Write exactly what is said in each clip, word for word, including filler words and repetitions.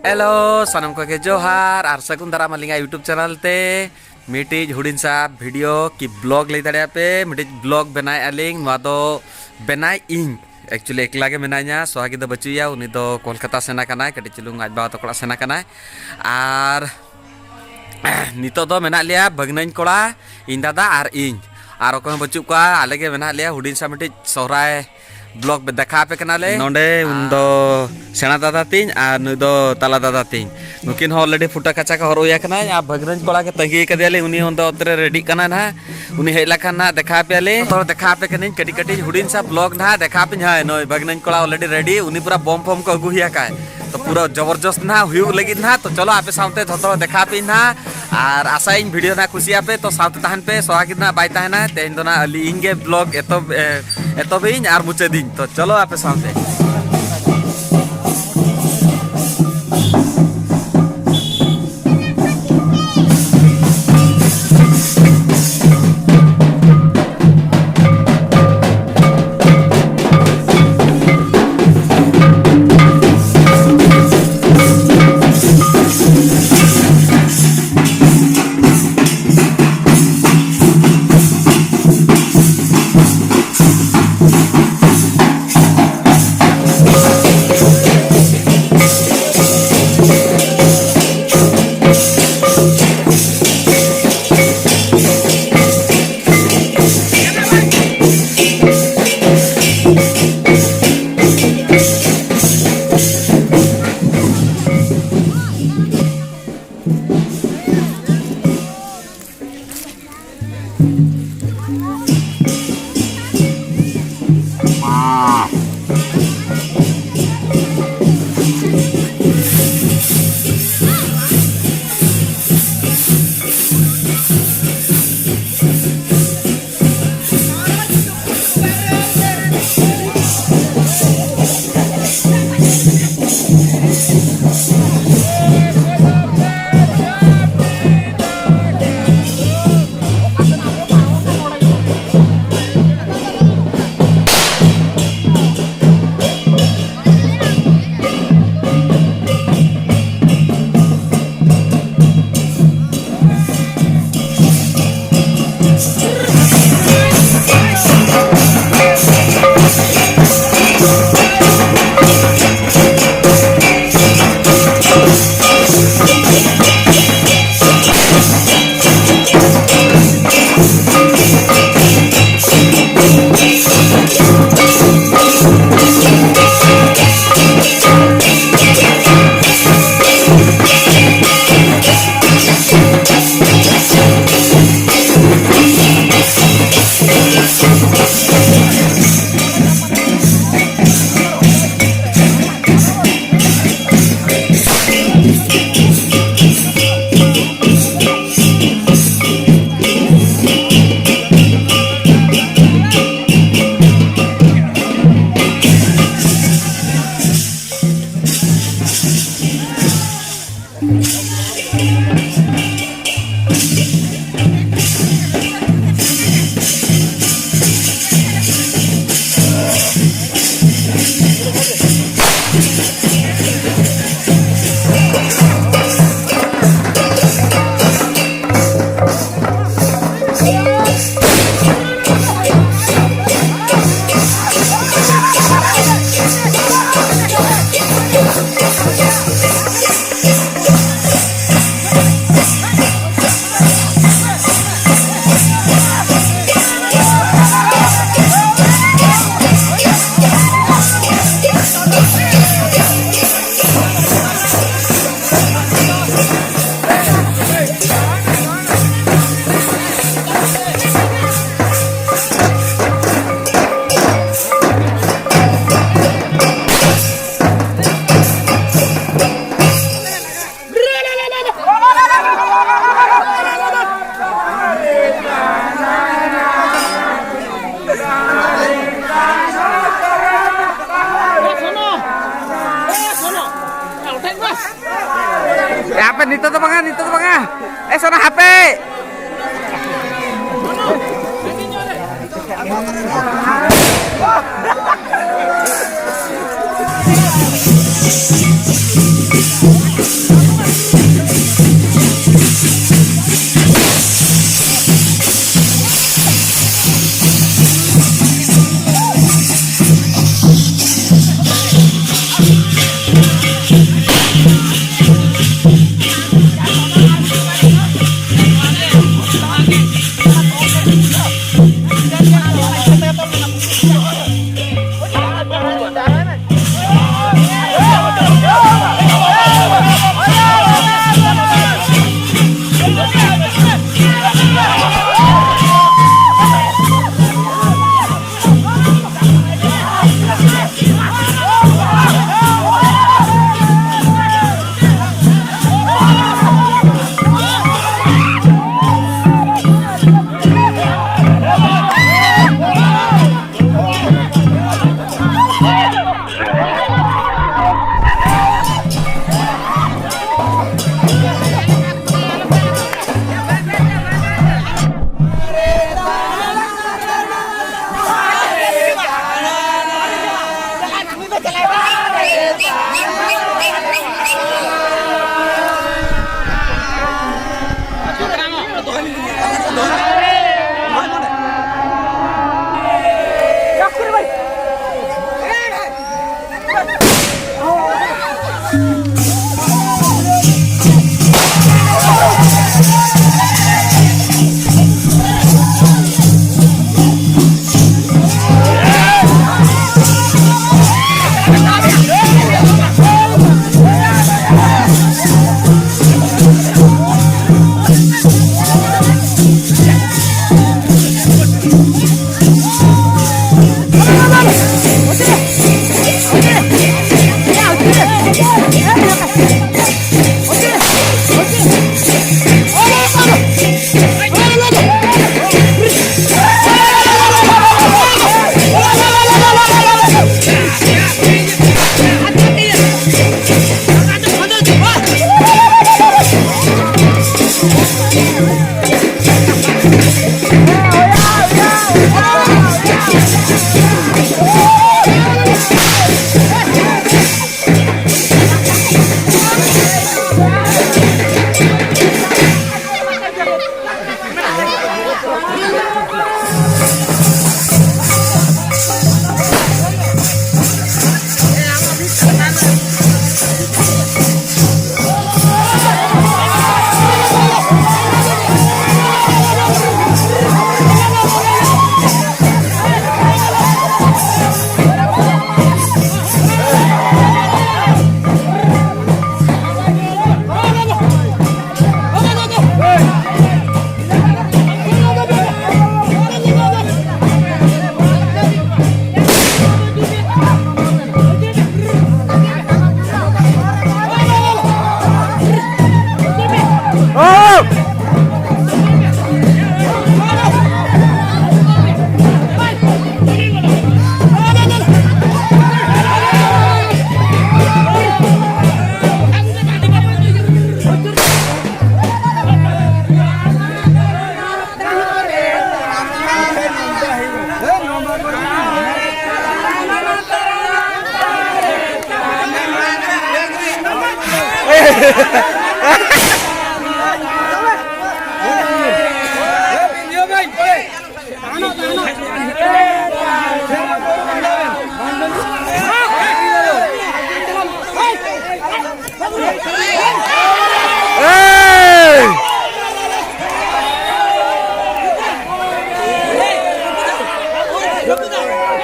Hello, ᱥᱟᱱᱟᱢ ᱠᱚᱜᱮ ᱡᱚᱦᱟᱨ ᱟᱨ ᱥᱟᱹᱜᱩᱱ ᱫᱟᱨᱟᱢ ᱟᱹᱞᱤᱧᱟᱜ YouTube ᱪᱮᱱᱮᱞ ᱛᱮ᱾ ᱢᱤᱫᱴᱤᱡ ᱦᱩᱰᱤᱧ ᱥᱟ ᱵᱷᱤᱰᱤᱭᱳ ᱠᱤ ᱵᱞᱚᱜ ᱞᱟᱹᱭ ᱫᱟᱲᱮᱭᱟᱜᱼᱟ ᱯᱮ, ᱢᱤᱫᱴᱤᱡ ᱵᱞᱚᱜ ᱵᱮᱱᱟᱣᱮᱫᱼᱟ ᱞᱤᱧ᱾ ᱱᱚᱣᱟ ᱫᱚ ᱵᱮᱱᱟᱣᱮᱫ ᱤᱧ, ᱮᱠᱪᱩᱭᱮᱞᱤ ᱮᱠᱞᱟ ᱜᱮ ᱢᱮᱱᱟᱧᱟ, ᱥᱚᱦᱟᱜᱤ ᱫᱚ ᱵᱟᱹᱪᱩᱜ ᱮᱭᱟ, ᱩᱱᱤ ᱫᱚ ᱠᱳᱞᱠᱟᱛᱟ ᱥᱮᱱ ᱟᱠᱟᱱᱟᱭ, ᱠᱟᱹᱴᱤᱡ ᱪᱩᱞᱩᱝ ᱟᱡ ᱵᱟᱵᱟ ᱛᱟᱠᱚ ᱚᱲᱟᱜ ᱥᱮᱱ ᱟᱠᱟᱱᱟᱭ᱾ ᱟᱨ ᱱᱤᱛᱚᱜ ᱫᱚ ᱢᱮᱱᱟᱜ ᱞᱮᱭᱟ ᱵᱷᱟᱹᱜᱽᱱᱟᱹᱧ ᱠᱚᱲᱟ, ᱤᱧ ᱫᱟᱫᱟ ᱟᱨ ᱤᱧ, ᱟᱨ ᱚᱠᱚᱭ ᱦᱚᱸ ᱵᱟᱹᱪᱩᱜ ᱠᱚᱣᱟ᱾ ᱟᱞᱮ ᱜᱮ ᱢᱮᱱᱟᱜ ᱞᱮᱭᱟ ᱦᱩᱰᱤᱧ ᱥᱟ ᱢᱤᱫᱴᱤᱡ ᱥᱚᱦᱨᱟᱭ ᱵᱞᱚᱜ ᱫᱮᱠᱷᱟᱣ ᱟᱯᱮ ᱠᱟᱱᱟᱞᱮ᱾ ᱱᱚᱰᱮ ᱩᱱ ᱫᱚ ᱥᱮᱬᱟ ᱫᱟᱫᱟ ᱛᱤᱧ ᱟᱨ ᱱᱩᱭ ᱫᱚ ᱛᱟᱞᱟ ᱫᱟᱫᱟ ᱛᱤᱧ᱾ ᱱᱩᱠᱤᱱ ᱦᱚᱸ ᱚᱞᱨᱮᱰᱤ ᱯᱷᱩᱴᱟᱹ ᱠᱟᱪᱟ ᱠᱚ ᱦᱚᱨᱚᱜ ᱦᱩᱭ ᱟᱠᱟᱱᱟ᱾ ᱟᱨ ᱵᱷᱟᱹᱜᱽᱱᱟᱹᱧ ᱠᱚᱲᱟ ᱜᱮ ᱛᱟᱺᱜᱤ ᱠᱟᱫᱮᱭᱟᱞᱤᱧ, ᱩᱱᱤ ᱦᱚᱸ ᱚᱱᱛᱮ ᱨᱮ ᱨᱮᱰᱤᱜ ᱠᱟᱱᱟᱭ ᱱᱟᱦᱟᱜ᱾ ᱩᱱᱤ ᱦᱮᱡ ᱞᱮᱠᱷᱟᱱ ᱱᱟᱦᱟᱜ ᱫᱮᱠᱷᱟᱣ ᱟᱯᱮᱭᱟᱞᱤᱧ᱾ ᱛᱚ ᱫᱮᱠᱷᱟᱣ ᱟᱯᱮ ᱠᱟᱹᱱᱟᱹᱧ ᱠᱟᱹᱴᱤᱡ ᱠᱟᱹᱴᱤᱡ ᱦᱩᱰᱤᱧ ᱥᱟ ᱵᱞᱚᱜ ᱱᱟᱦᱟᱜ ᱫᱮᱠᱷᱟᱣ ᱟᱯᱮᱧ᱾ ᱦᱳᱭ, ᱱᱩᱭ ᱵᱷᱟᱹᱜᱽᱱᱟᱹᱧ ᱠᱚᱲᱟ ᱚᱞᱨᱮᱰᱤ ᱨᱮᱰᱤ, ᱩᱱᱤ ᱯᱩᱨᱟ ᱵᱚᱢ ᱯᱷᱚᱢ ᱠᱚ ᱟᱹᱜᱩ ᱦᱩᱭ ᱟᱠᱟᱫ᱾ ᱛᱚ ᱯᱩᱨᱟᱹ ᱡᱚᱵᱚᱨᱡᱚᱥᱛ ᱱᱟᱦᱟᱜ ᱦᱩᱭᱩᱜ ᱞᱟᱹᱜᱤᱫ ᱱᱟᱦᱟᱜ᱾ ᱛᱚ ᱪᱚᱞᱚ ᱟᱯᱮ ᱥᱟᱶᱛᱮ ᱡᱷᱚᱛᱚ ᱫᱮᱠᱷᱟᱣ ᱟᱯᱮᱭᱟᱹᱧ ᱱᱟᱦᱟᱜ᱾ ᱟᱨ ᱟᱥᱟᱭᱟᱹᱧ ᱵᱷᱤᱰᱤᱭᱳ ᱱᱟᱦᱟᱜ ᱠᱩᱥᱤᱭᱟᱜ ᱯᱮ᱾ ᱛᱚ ᱥᱟᱶᱛᱮ ᱛᱟᱦᱮᱱ ᱯᱮ, ᱥᱚᱦᱟᱜᱤ ᱱᱟᱦᱟᱜ ᱵᱟᱭ ᱛᱟᱦᱮᱱᱟ᱾ ᱛᱮᱦᱮᱧ ᱫᱚ ᱱᱟᱦᱟᱜ ᱟᱹᱞᱤᱧ ᱤᱧ ᱜᱮ ᱵᱞᱚᱜ ᱮᱛᱚᱦᱚᱵ, ᱮ, ᱮᱛᱚᱦᱚᱵᱤᱧ ᱟᱨ ᱢᱩᱪᱟᱹᱫᱤᱧ᱾ ᱛᱚ ᱪᱚᱞᱚ ᱟᱯᱮ ᱥᱟᱶᱛᱮ᱾ ᱮ, ᱦᱟᱯᱮ, ᱱᱤᱛᱚᱜ ᱫᱚ ᱵᱟᱝᱟ, ᱱᱤᱛᱚᱜ ᱫᱚ ᱵᱟᱝᱟ᱾ ᱮ, ᱥᱚᱱᱟ, ᱦᱟᱯᱮ᱾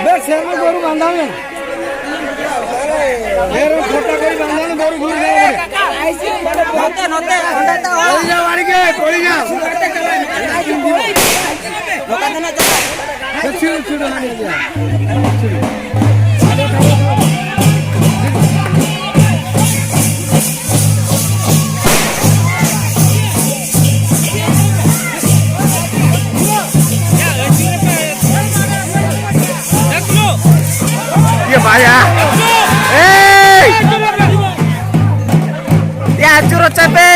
ᱵᱮᱥ, ᱥᱮᱨᱢᱟ ᱜᱚᱨᱩ ᱵᱟᱸᱫᱷᱟᱣ ᱢᱮ᱾ ᱵᱮᱨ ᱯᱷᱚᱴᱟ ᱠᱚᱭ ᱵᱟᱸᱫᱷᱟᱣ ᱢᱮ, ᱜᱚᱨᱩ ᱜᱷᱩᱨ ᱜᱮ᱾ ᱱᱚᱛᱮ, ᱱᱚᱛᱮ, ᱚᱸᱰᱮ ᱫᱚ᱾ ᱯᱚᱲᱤ ᱡᱟ, ᱵᱟᱲᱤ ᱜᱮ, ᱯᱚᱲᱤ ᱡᱟ᱾ ᱱᱚᱛᱮ ᱫᱚ ᱱᱚᱛᱮ᱾ ᱤᱭᱟᱹ ᱵᱟᱭᱟ᱾ ᱮᱭ! ᱭᱟ, ᱟᱹᱪᱩᱨ ᱦᱚᱪᱚᱭ ᱯᱮ᱾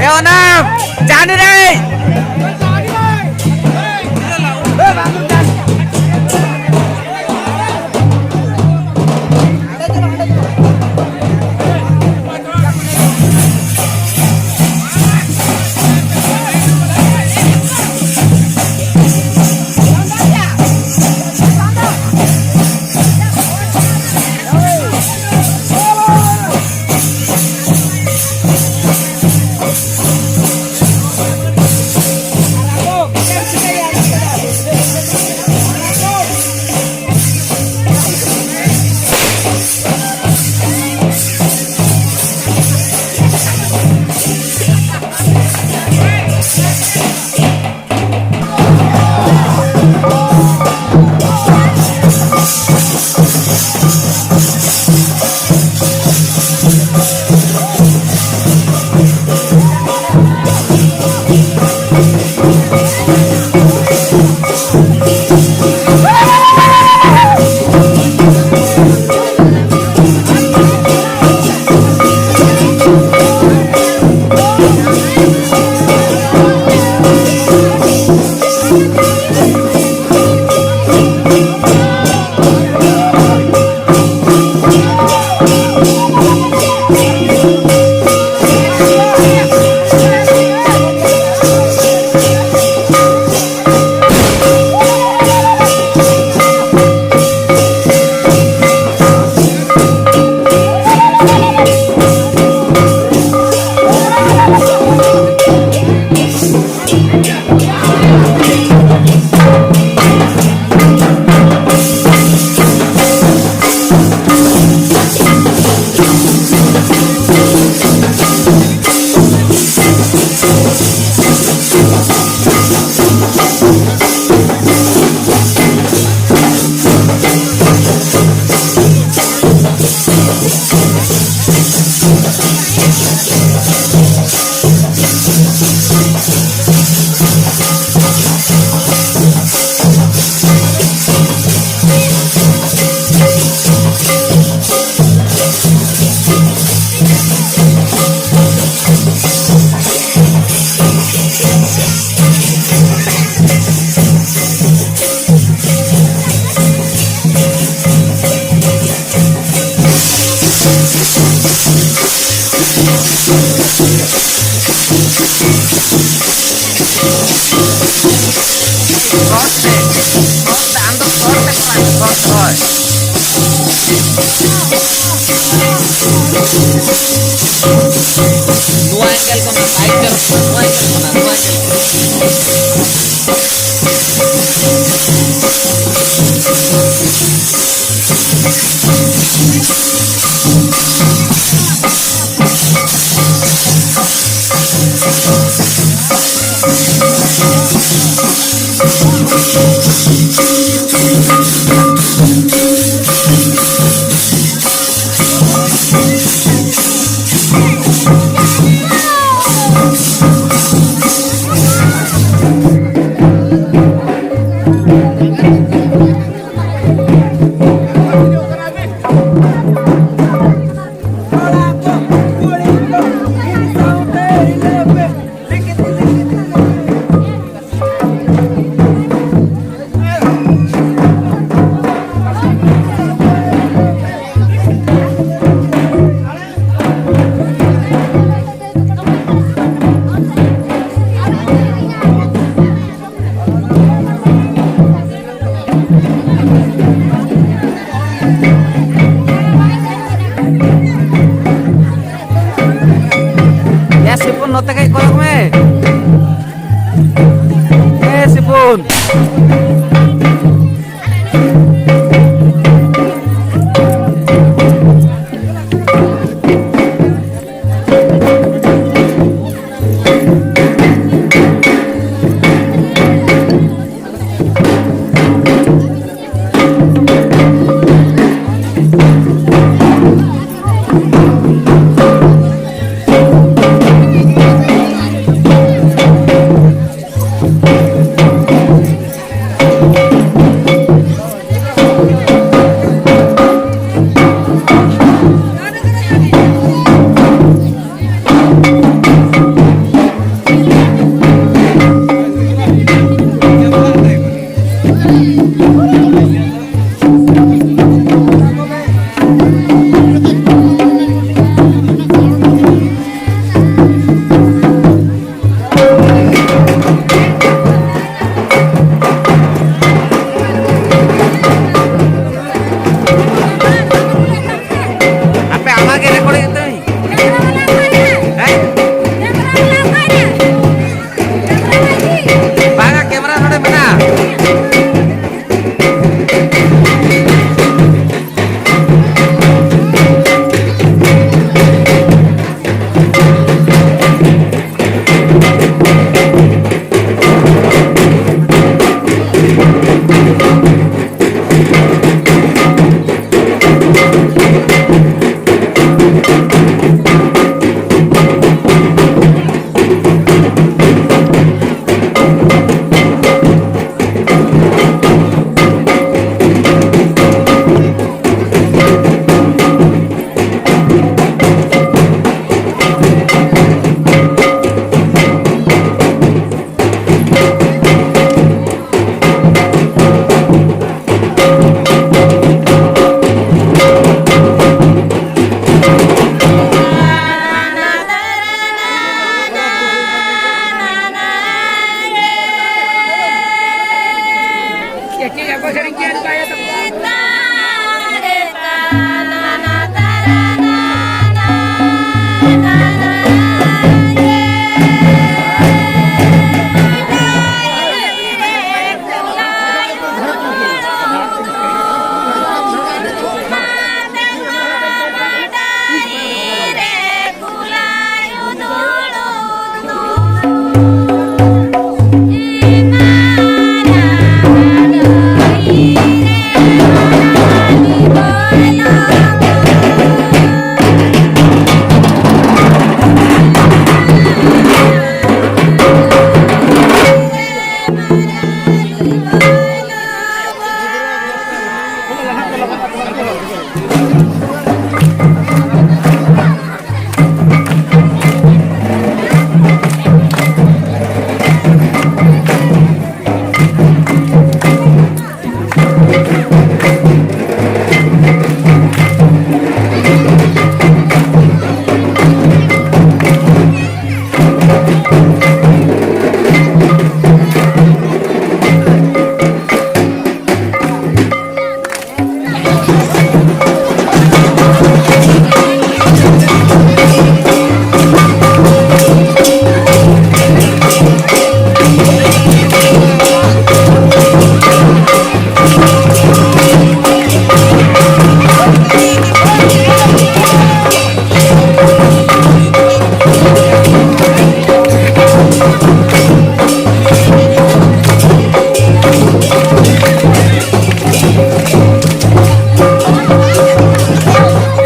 ᱮ, ᱚᱱᱟ ᱡᱟᱦᱟᱱᱤ ᱨᱮ᱾ ᱥᱚᱨᱴ ᱛᱮ, ᱥᱚᱨᱴ ᱛᱮ, ᱟᱢ ᱫᱚ ᱥᱚᱨᱴ ᱛᱮ ᱠᱚᱨᱟᱣ ᱢᱮ, ᱥᱚᱨᱴ ᱛᱮ, ᱦᱳᱭ᱾ ᱱᱚᱣᱟ ᱮᱝᱜᱮᱞ ᱠᱷᱚᱱᱟᱜ, ᱥᱟᱭᱤᱰ ᱛᱮ, ᱱᱚᱣᱟ ᱮᱝᱜᱮᱞ ᱠᱷᱚᱱᱟᱜ, ᱱᱚᱣᱟ ᱮᱝᱜᱮᱞ ᱠᱷᱚᱱᱟᱜ᱾ ᱭᱟ ᱥᱤᱯᱩᱱ, ᱱᱚᱛᱮ ᱠᱟᱹᱡ ᱠᱚᱭᱚᱜ ᱢᱮ᱾ ᱮ ᱥᱤᱯᱩᱱ᱾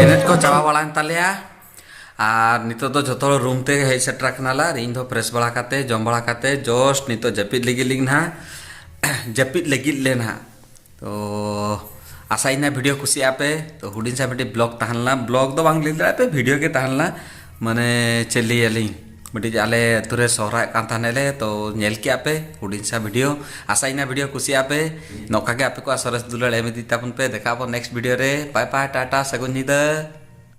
ᱮᱱᱮᱡ ᱠᱚ ᱪᱟᱵᱟ ᱵᱟᱲᱟᱭᱮᱱ ᱛᱟᱞᱮᱭᱟ᱾ ᱟᱨ ᱱᱤᱛᱚᱜ ᱫᱚ ᱡᱷᱚᱛᱚ ᱦᱚᱲ ᱨᱩᱢ ᱛᱮ ᱦᱮᱡ ᱥᱮᱴᱮᱨ ᱟᱠᱟᱱᱟᱞᱮ᱾ ᱟᱨ ᱤᱧ ᱫᱚ ᱯᱷᱨᱮᱥ ᱵᱟᱲᱟ ᱠᱟᱛᱮ, ᱡᱚᱢ ᱵᱟᱲᱟ ᱠᱟᱛᱮ, ᱡᱚᱥᱴ ᱱᱤᱛᱚᱜ ᱡᱟᱹᱯᱤᱫ ᱞᱟᱹᱜᱤᱫ ᱞᱤᱧ ᱱᱟᱦᱟᱜ᱾ ᱡᱟᱹᱯᱤᱫ ᱞᱟᱹᱜᱤᱫ ᱞᱮ ᱱᱟᱦᱟᱜ᱾ ᱛᱚ ᱟᱥᱟᱭᱤᱧ ᱱᱟᱦᱟᱜ ᱵᱷᱤᱰᱤᱭᱳ ᱠᱩᱥᱤᱭᱟᱜᱼᱟ ᱯᱮ᱾ ᱛᱚ ᱦᱩᱰᱤᱧ ᱥᱟ ᱢᱤᱫᱴᱤᱡ ᱵᱞᱚᱜ ᱛᱟᱦᱮᱸ ᱞᱮᱱᱟ, ᱵᱞᱚᱜ ᱫᱚ ᱵᱟᱝ ᱞᱟᱹᱭ ᱫᱟᱲᱮᱭᱟᱜᱼᱟ ᱯᱮ, ᱵᱷᱤᱰᱤᱭᱳ ᱜᱮ ᱛᱟᱦᱮᱸ ᱞᱮᱱᱟ᱾ ᱢᱟᱱᱮ ᱪᱮᱫ ᱞᱟᱹᱭᱟᱞᱤᱧ, ᱢᱤᱫᱴᱤᱡ ᱟᱞᱮ ᱟᱹᱛᱩ ᱨᱮ ᱥᱚᱦᱨᱟᱭᱚᱜ ᱠᱟᱱ ᱛᱟᱦᱮᱱᱟᱞᱮ, ᱛᱚ ᱧᱮᱞ ᱠᱮᱜᱼᱟ ᱯᱮ ᱦᱩᱰᱤᱧ ᱥᱟ ᱵᱷᱤᱰᱤᱭᱳ᱾ ᱟᱥᱟᱭᱤᱧ ᱱᱟᱦᱟᱜ ᱵᱷᱤᱰᱤᱭᱳ ᱠᱩᱥᱤᱭᱟᱜᱼᱟ ᱯᱮ᱾ ᱱᱚᱝᱠᱟ ᱜᱮ ᱟᱯᱮ ᱠᱚᱣᱟᱜ ᱥᱚᱨᱮᱥ ᱫᱩᱞᱟᱹᱲ ᱮᱢ ᱤᱫᱤ ᱛᱟᱵᱚᱱ ᱯᱮ᱾ ᱫᱮᱠᱷᱟᱜ ᱟᱵᱚᱱ ᱱᱮᱠᱥᱴ ᱵᱷᱤᱰᱤᱭᱳ ᱨᱮ᱾ ᱵᱟᱭ ᱵᱟᱭ, ᱴᱟᱴᱟ, ᱥᱟᱹᱜᱩᱱ ᱧᱤᱫᱟᱹ᱾